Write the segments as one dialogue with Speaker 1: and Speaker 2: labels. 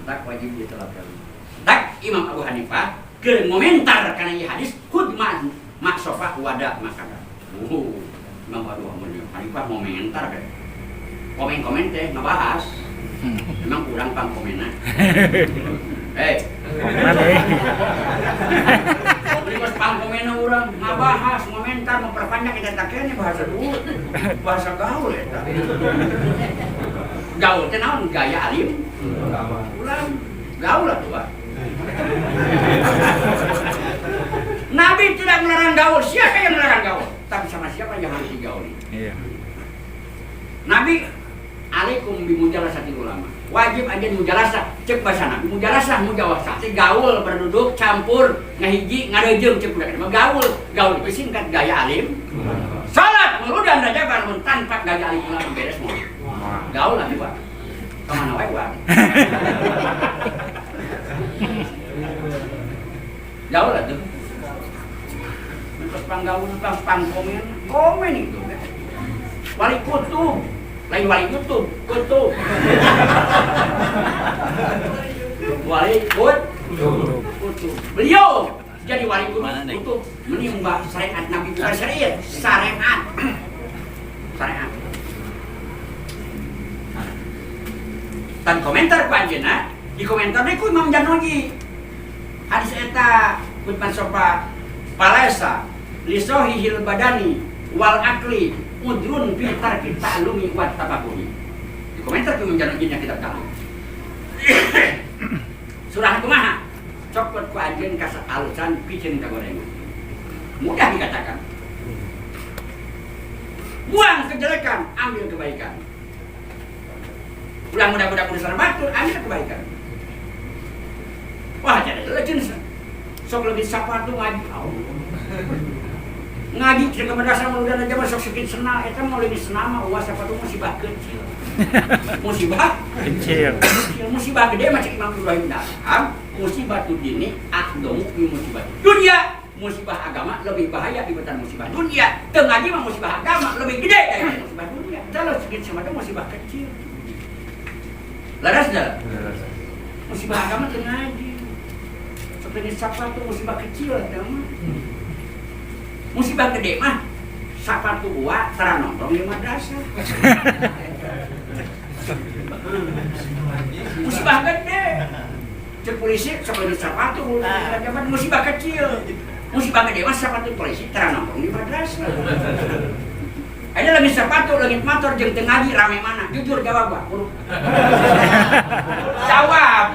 Speaker 1: Mantak wajib ditolak ilmu. Tak Imam Abu Hanifah keur ngomentar kana ieu hadis khud ma ma sofa wada makada. Imam Abu Hanifah ngomentar kan. Komen-komen teh ngebahas. Memang kurang pang komenan. Hei,
Speaker 2: Komen eh.
Speaker 1: beli kos pang komenan urang ngabahas, ngomentar, memperpanjang eta takene bahasa dulu. Bahasa gaul eta. Gaul teh naon gaya alim? Ulang gaul lah tuh, Pak. Nabi tidak melarang gaul. Siapa yang melarang gaul? Tapi sama siapa yang harus digauli?
Speaker 2: Iya.
Speaker 1: Nabi alaikum bimujalasatil ulama. Wajib aja mujalasah, cek bahasa Nabi mujalasah, mujawasah teh gaul berduduk campur ngahiji ngarejeung cek budak mah gaul. Gaul itu singkat gaya alim. Salat muludan rajaban mun tanpa gaya alim ulama beres moal. Gaul lah Pak. Kemana wae Pak. Gaul lah tuh. Terus panggaul pang pang komen, komen itu. Wali kutub, lain wali YouTube, kutub. Wali kutub, kutub. Beliau jadi wali kutub, menimba syariat Nabi, bukan syariat, syariat. Syariat. Dan komentar ku anjeunna, di komentar deui ku Imam Janoji. Hadis eta kutban sopa palesa lisohihil badani wal akli udrun fi tarki ta'lumi wa tafakuhi. Di komentar ku Imam Janoji nya kitab ta'lim. Surah kumaha? Cokot ku anjeun ka alusan piceun ka gorengan. Mudah dikatakan. Buang kejelekan, ambil kebaikan. Ulah mudah-mudah urusan batur, ambil kebaikan. Wah, jadi legend sok lebih sapatu ngaji. Allah. Ngaji ke madrasah mah udah aja sok sedikit senal, eta mau lebih senal mah uas sapatu musibah kecil. Musibah
Speaker 2: Kecil.
Speaker 1: Kecil, musibah gede macam Imam Ibrahim Daham, musibah tu dini akdomu bi musibah dunia, musibah agama lebih bahaya dibanding musibah dunia. Teu ngaji mah musibah agama lebih gede daripada musibah dunia. Kalau sedikit sama musibah kecil. Laras dah. Musibah agama teu ngaji. Seperti sapatu musibah kecil eta mah. Musibah gede mah sapatu uwa tara nongkrong di madrasah. Musibah gede. Cek polisi sok leuwih sapatu zaman musibah kecil. Musibah gede mah sapatu polisi tara nongkrong di madrasah. Ada lagi sepatu, lagi motor, jeung teu ngaji rame mana? Jujur jawab, Pak. Jawab.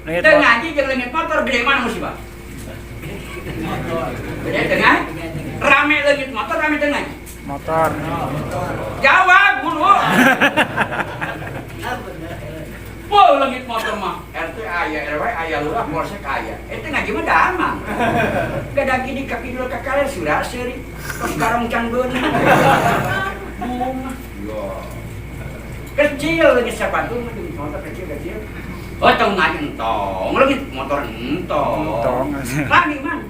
Speaker 1: Teu ngaji jeung leungit motor gede mana musibah? Gede tengah? Rame leungit motor, rame teu ngaji?
Speaker 2: Motor.
Speaker 1: Jawab, guru. Wow, leungit motor mah RT aya, RW aya, lurah, polsek aya. Eta ngaji mah damang. Gada gini ka kidul ka kaler surah seuri. Tos garong can beunang. Bunga. Kecil leungit sepatu mah jeung motor kecil-kecil. Oh, tong ngaji entong, leungit motor entong.
Speaker 2: Entong.
Speaker 1: Lami man.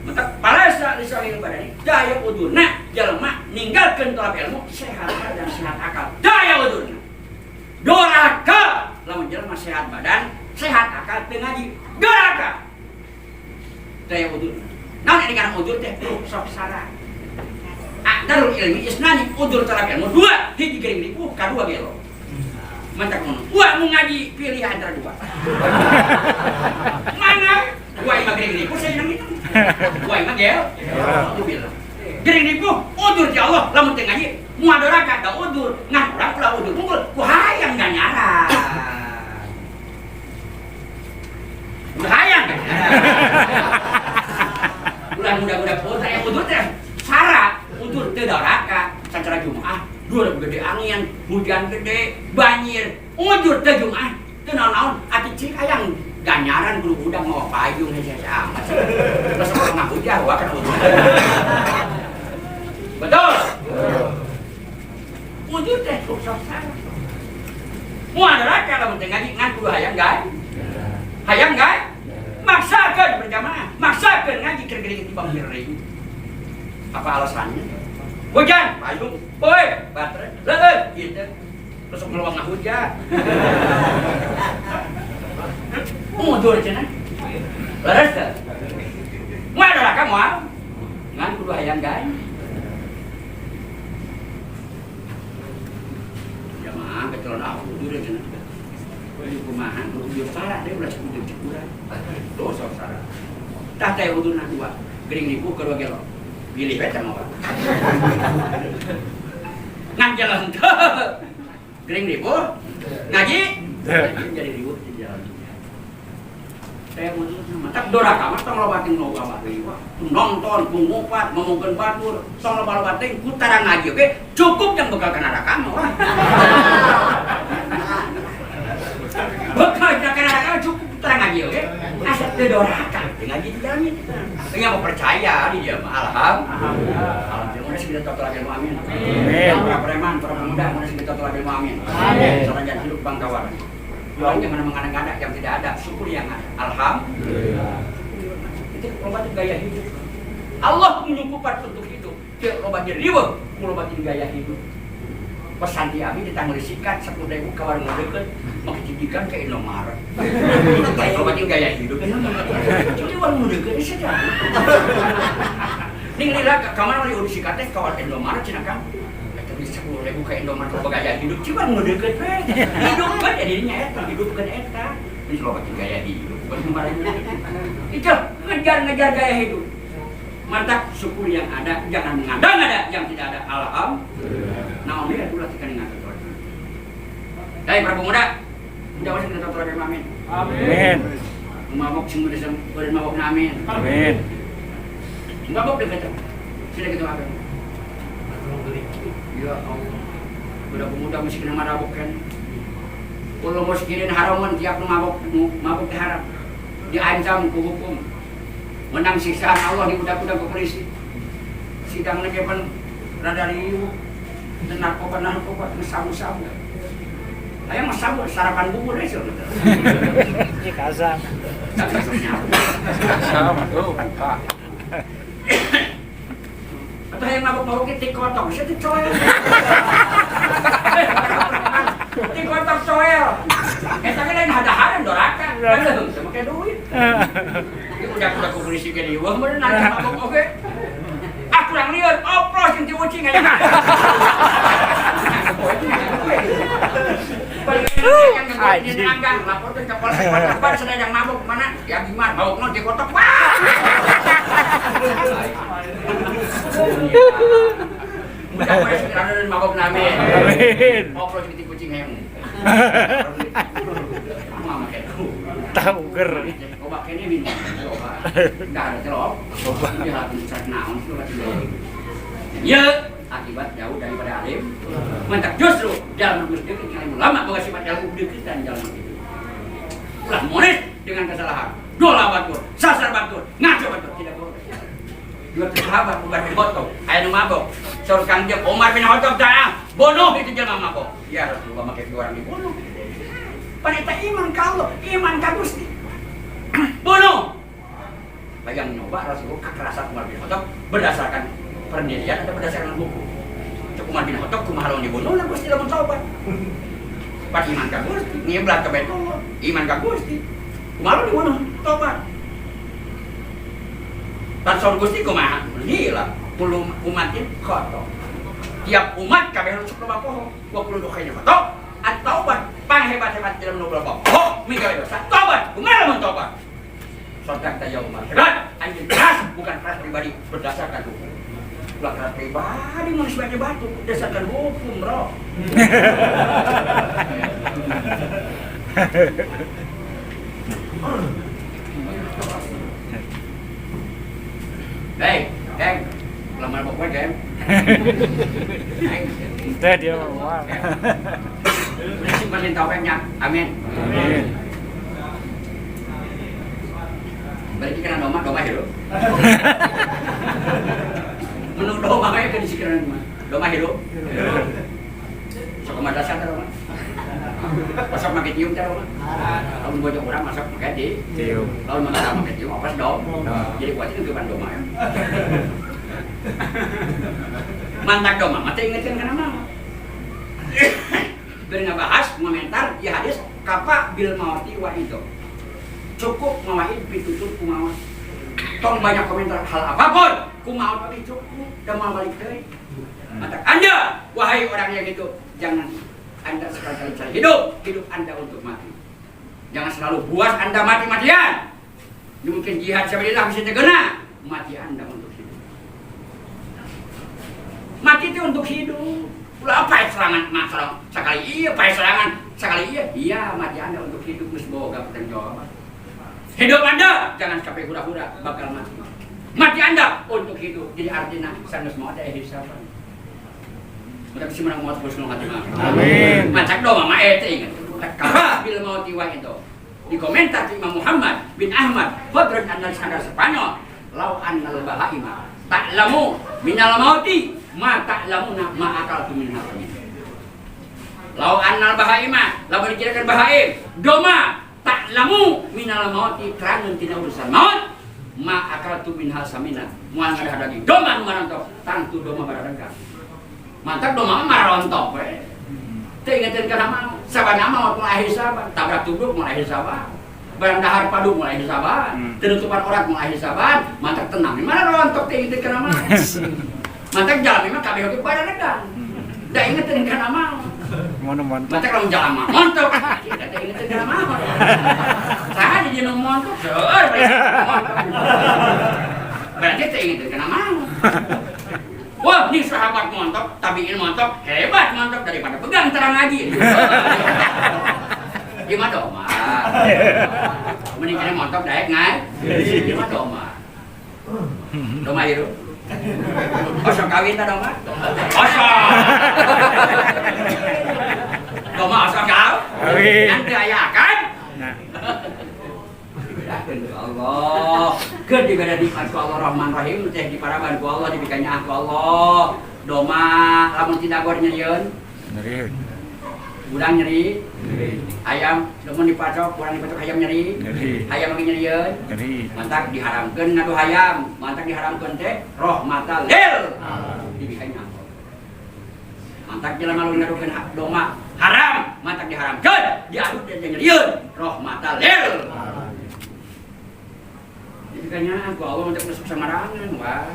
Speaker 1: Mentak palasa lisohil badani daya udurna jelema ninggalkeun tolak ilmu sehat badan sehat akal. Daya udurna. Doraka lamun jelema sehat badan, sehat akal teu ngaji. Doraka. Daya udurna. Naon ini kana udur teh? Sok sara. Akdarul ilmi isnani udur tolak ilmu dua, hiji gering ripuh, kadua gelo. Mantak ngono. Wah mau ngaji pilih antara dua. Mana? Wah imah gering ripuh saya nang itu. Wah imah gel. Itu bilang. Gering ripuh udur ya Allah lamun teu ngaji moal doraka da udur. Ngan urang ulah udur unggul ku hayang ganyaran. Udah hayang ganyaran. Ulah muda-muda putra yang udur teh syarat udur teu doraka sacara Jumaah dua gede angin, hujan gede, banjir, ujur teu Jumaah, teu naon-naon, ati cik hayang ganyaran guru udang mau payung hese-hese amat sih. Terus orang ngahujah wah kan ujur. Betul? Ujur teh sok salah. Moal neraka lamun teu ngaji ngan kudu hayang gae. Hayang gae? Maksakeun berjamaah, maksakeun ngaji keur gering tibang miring. Apa alasannya? Hujan, payung, boy, baterai, leueut, gitu. Terus ngeluang ngahujat. Mundur cenah. Leres teu? Moal doraka moal. Ngan kudu hayang gae. Jamaah kecelon aku udur cenah. Kumaha kudu parah deui ulah kudu cek urang. Tuh sok sarah. Tah teh udurna dua. Gering nipu kedua gelo. Pilih we teh mah. Ngan jalan teu. Gering nipu ngaji jadi riweuh di jalan. Teh udurna mah tak doraka mah tong loba ting loba riweuh. Nonton, ngupat, ngomongkeun batur, tong loba-loba ting ku tara ngaji oge cukup yang bekal kana neraka mah wah. Bekal kana neraka cukup tara ngaji oge. Asa teu doraka teu ngaji di jalan itu. Teu mau percaya di dia mah alhamdulillah. Alhamdulillah mun geus kita tolak ilmu amin.
Speaker 2: Amin.
Speaker 1: Para preman, para pemuda mun geus kita tolak ilmu amin.
Speaker 2: Amin.
Speaker 1: Jangan hidup bangkawan. Orang jangan mengada-ngada yang tidak ada, syukur yang ada. Alhamdulillah. Itu loba gaya hidup. Allah menyukupan untuk hidup. Cek loba jadi riweuh, loba gaya hidup. Pesan di abi ditanggung sikat 10.000 ka warung deukeut, make cidikan ke Indomaret. Loba gaya hidup. Jadi warung deukeut geus saja. Ning lila ka mana mah diurus sikat teh ka warung Indomaret cenah Kang. Eta bisa 10.000 ka Indomaret loba gaya hidup, cuma warung deukeut we. Hidup kan jadinya eta, hidupkeun eta. Geus loba gaya hidup, bukan kemarin. Itu ngejar-ngejar gaya hidup. Mantap syukur yang ada, jangan mengada-ngada yang tidak ada. Alhamdulillah. Nah, ini adalah tiga dengan tutur. Hei, para pemuda, muda masih kita tutur amin.
Speaker 2: Amin.
Speaker 1: Mabok sing udah udah mabok na amin.
Speaker 2: Amin.
Speaker 1: Mabok deh kata. Sila gitu apa? Ya Allah. Budak pemuda mesti kena marabok kan. Kalau mau sekirin haraman tiap mabok mabok diharap diancam ku hukum. Menang siksaan Allah di udah-udah ke polisi. Sidangnya kapan rada riuh. Dan narkoba narkoba sabu-sabu. Ayo mas sabu sarapan bubur aja.
Speaker 2: Ini kasam.
Speaker 3: Sama tuh buka.
Speaker 1: Atau yang mabuk-mabuk itu tikotok, saya coel. Tikotok coel. Eta kan lain hadaharan doraka. Kan leuheung teu make duit. Udah-udah ku polisi ge dieuweuh meureun nanti mabuk oge. Ah kurang lieur, oplos jeung ti ucing aya. Paling anggang laporkeun ka polsek kabar sedang mabuk mana? Ya gimana? Mabuk nu tikotok wah. Mudah mudahan mabok nami.
Speaker 2: Amin.
Speaker 1: Oplos jeung ti kucing hayang.
Speaker 2: Tahu ger.
Speaker 1: Obat kene minum. Obat. Enggak ada celok. Obat. Dia harus naon ya akibat jauh daripada alim. Mantap justru jalan lurus deket dengan ulama boga sifat ilmu deket dan jalan itu. Ulah monet dengan kesalahan. Dola batur, sasar batur, ngaco batur tidak boleh. Dua sahabat Umar bin Khattab, aya nu mabok. Saur Kangjeng Umar bin Khattab dah bunuh itu jelema mabok. Ya Rasulullah make orang dibunuh. Pan eta iman ka Allah, iman ka Gusti. Bunuh. Bayang nyoba Rasulullah kekerasan Umar bin Khattab berdasarkan pendirian atau berdasarkan hukum. Cek Umar bin Khattab kumaha lamun dibunuh lah Gusti lamun tobat. Pan iman ka Gusti, ngiblat ka Baitullah, iman ka Gusti. Kumaha dibunuh tobat. Pan saur Gusti kumaha? Gila, kullu umatin khata. Tiap umat kabeh harus loba poho. Wa kullu dukhayna khata. At-taubat panghebat-hebat dalam nu loba poho migawe dosa. Tobat, kumaha lamun tobat? Sodak teh ya Umar. Hebat, anjeun keras bukan keras pribadi berdasarkan hukum. Ulah keras pribadi mun sebagai batu berdasarkan hukum, bro. Hei, Geng, ulah mabok we, Geng.
Speaker 2: Teh dia mau.
Speaker 1: Simpan taufeknya. Amin.
Speaker 2: Amin.
Speaker 1: Balik kana doma, doma hirup. Menu doma we ke disikiran mah. Doma hirup. Sok madrasah teh doma. Masuk make tiung teh doma. Lamun bojong urang masuk make di
Speaker 2: tiung.
Speaker 1: Lamun mana make tiung apas dom. Jadi kuat itu kepan doma. Mantak doma mah teh ingetkeun kana mah. Keur ngabahas ngomentar ieu hadis kafa bil mauti wa itu. Cukup mawaid pitutur ku maut. Tong banyak komentar hal apapun, ku maut oge cukup, da moal balik deui. Maka Anda, wahai orang yang hidup, jangan Anda sekali-kali cari hidup, hidup Anda untuk mati. Jangan selalu buas Anda mati-matian. Ini mungkin jihad sabilillah bisa terkena, mati Anda untuk hidup. Mati itu untuk hidup. Ulah apa serangan masalah sekali iya, apa serangan sekali iya, iya mati Anda untuk hidup geus boga pertanggung jawaban. Hidup Anda jangan sampai hura-hura bakal mati. Mati Anda untuk hidup. Jadi artinya sanggeus maot aya hisaban. Udah bisa menang maut husnul khatimah.
Speaker 2: Amin.
Speaker 1: Macak doma mah eta ingat. Kafa bil mauti wa itu. Di komentar Imam Muhammad bin Ahmad Khadrat Andalusy Spanyol, lau annal bahaima ta'lamu minal mauti ma ta'lamuna ma akaltu min haramin. Lau annal bahaima, lamun dikirakan bahaim, doma ta'lamu minal mauti terangun tina urusan maut, ma akaltu min hasamina. Moal ngadahar daging doma nu marontok, tangtu doma bararegang. Mantak doma mah marontok we. Teu ingetin kana maut. Sabana maut moal hisaban, tabrak tubruk moal hisaban. Barang dahar padu moal hisaban, tenutupan orat moal hisaban, mantak tenang. Mana rontok teu ingetin kana maut. Mantak jalmi mah kabeh oge bararegang. Da ingetin kana maut.
Speaker 2: Mau montok.
Speaker 1: Mantak lamun jalan mah montok. Kita teh ingetin kana maut. Saha di dina montok? Seueur montok. Berarti teh ingetin kana maut. Wah, ini sahabat montok, tabiin montok, hebat montok daripada pegang terang ngaji. Gimana doma? Mending kena montok daek ngai. Gimana doma? Doma hirup. Osok kawin ta doma? Osok. Doma osok kau?
Speaker 2: Kawin.
Speaker 1: Nanti aya akan.
Speaker 2: Nah.
Speaker 1: Dibedakeun ku Allah. Keur dibeda di ku Allah Rahman Rahim teh diparaban ku Allah dibikanya ku Allah. Doma lamun tidak gor nyerieun,
Speaker 2: Nyeri.
Speaker 1: Budang nyeri,
Speaker 2: Nyeri.
Speaker 1: Ayam lamun dipacok, kurang dipacok hayam nyeri.
Speaker 2: Nyeri.
Speaker 1: Hayam lagi nyerieun.
Speaker 2: Nyeri.
Speaker 1: Mantak diharamkeun ngadu hayam, mantak diharamkeun teh rahmatan lil dibikanya Allah. Mantak jelema lamun ngadukeun doma haram, mantak diharamkeun, diadu teh nyerieun rahmatan lil. Dibikanya ku Allah untuk masuk samarangan, wah.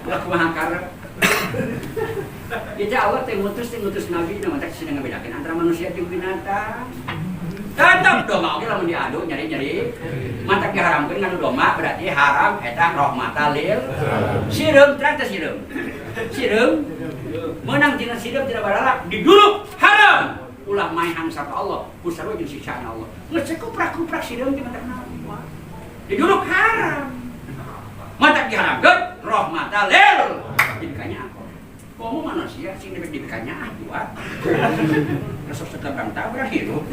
Speaker 1: Ulah kumaha karep. Itu Allah teh ngutus nabi na mantak sedang ngabedakeun antara manusia jeung binatang. Tetep doma oge lamun diadu nyeri-nyeri. Mantak diharamkeun ngadu doma berarti haram eta rahmatan lil. Sireum terang teh sireum. Sireum meunang tina sireum tina baralak diduruk haram. Ulah maehan sapa Allah, ku sarua jeung siksaan Allah. Geus kuprak-kuprak sireum teh mantak naon. Diduruk haram. Mantak diharamkeun rahmatan lil. Dibikanya apa? Komo manusia sing dibikanya ah dua. Resep setabang tabrak hirup.